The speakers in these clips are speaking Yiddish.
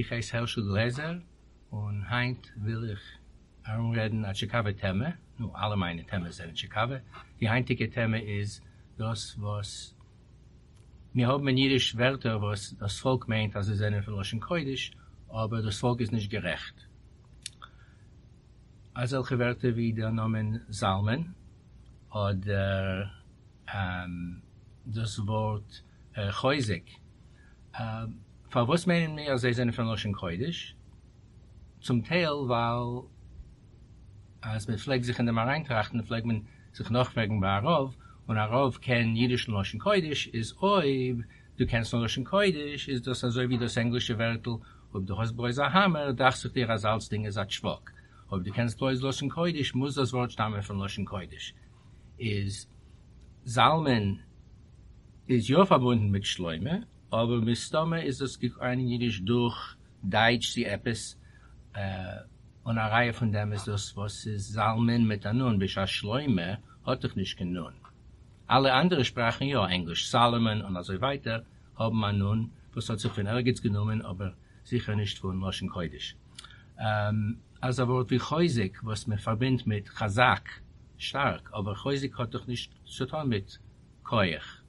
איך הייס הערשל גלעזער און היינט וויל איך ארומרעדן א טשיקאווע טעמע, נו, אלע מיינע טעמעס זענען טשיקאווע, די היינטיגע טעמע איז דאס וואס מיר האבן אין אידיש ווערטער וואס דאס פאלק מיינט אז זיי זענען פון לשון קודש, אבער דאס פאלק איז נישט גערעכט. אזעלכע ווערטער ווי דער נאמען זלמן, אדער דאס ווארט חוזק. פארוואס מיינען מיר אז זיי זענען פון לשון קודש? צום טייל ווייל אז מען פלעגט זיך אין דעם אריינטראכטן פלעגט מען זיך נאכפרעגן ביי א רב, און א רב קען אידיש און לשון קודש, איז אויב דו קענסט נאר לשון קודש איז דאס אזוי ווי דאס ענגלישע ווערטל אויב דו האסט בלויז א האמער דאכט זיך דיר אז אלצדינג איז א טשוואק, אויב דו קענסט בלויז לשון קודש מוז דאס ווארט שטאמען פון לשון קודש. איז זלמן איז יא פארבונדן מיט שלמה, אבער מסתמא איז דאס אריין אין אידיש דורך דייטש צי עפעס, און א ראיה פון דעם איז דאס וואס ס'איז זלמן מיט א נון, בשעת שלמה האט דאך נישט קיין נון. אלע אנדערע שפראכן יא, ענגליש Solomon און אזוי ווייטער האבן א נון וואס האט זיך פון ערגעץ גענומען אבער זיכער נישט פון לשון קודש. אזא ווארט ווי חוזק וואס מען פארבינדט מיט חזק, שטארק, אבער חוזק האט דאך נישט צוטון מיט כח.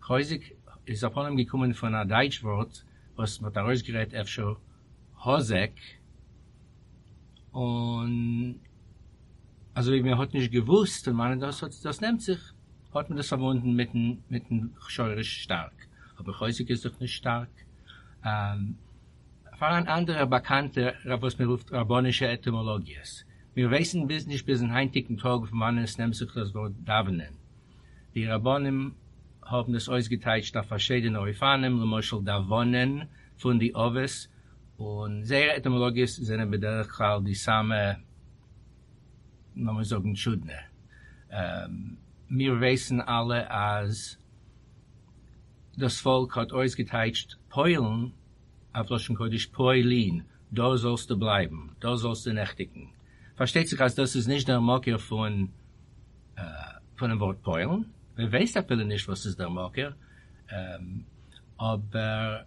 חוזק איז אפנים געקומען פון א דייטש ווארט וואס מ'האט ארויסגערעדט אפשר האזעק, און אזוי ווי מען האט נישט געוואוסט פון וואנען דאס האט דאס נעמט זיך, האט מען דאס פארבונדן מיטן מיטן שורש שטארק, אבער חוזק איז דאך נישט שטארק. פאראן אנדערע באקאנטע וואס מען רופט רבנישע עטימאלאגיעס. מיר ווייסן ביז נישט ביזן היינטיגן טאג פון וואנען עס נעמט זיך דאס ווארט דאווענען. די רבנים האבן עס אויסגעטייטשט אויף פארשידענע אופנים, למשל דאוואנען פון די אבות, און זייערע עטימאלאגיעס זענען בדרך כלל די סאמע, לאמיר זאגן, טשודנע. מיר ווייסן אלע אז דאס פאלק האט אויסגעטייטשט פוילן אויף לשון קודש פוילין, דא זאלסטו בלייבן, דא זאלסטו נעכטיגן. פארשטייט זיך אז דאס איז נישט דער מקור פון פונעם ווארט פוילן, מען ווייסט אפילו נישט וואס איז דער מקור, אבער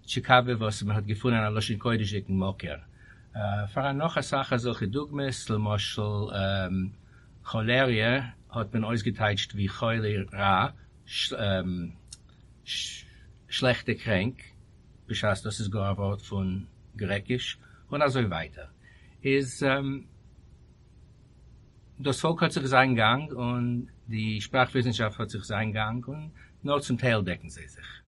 טשיקאווע וואס מען האט געפונען א לשון קודש'דיגן מקור. פאראן נאך אסאך אזעלכע דוגמאות, למשל כאלעריע האט מען אויסגעטייטשט ווי חולי רע, שלעכטע קרענק, בשעת דאס איז גאר א ווארט פון גרעקיש, און אזוי ווייטער. איז דאס פאלק האט זיך זיין גאנג און די שפראך וויסנשאפט האט זיך זיין גאנג און נאר צום טייל דעקן זיי זיך.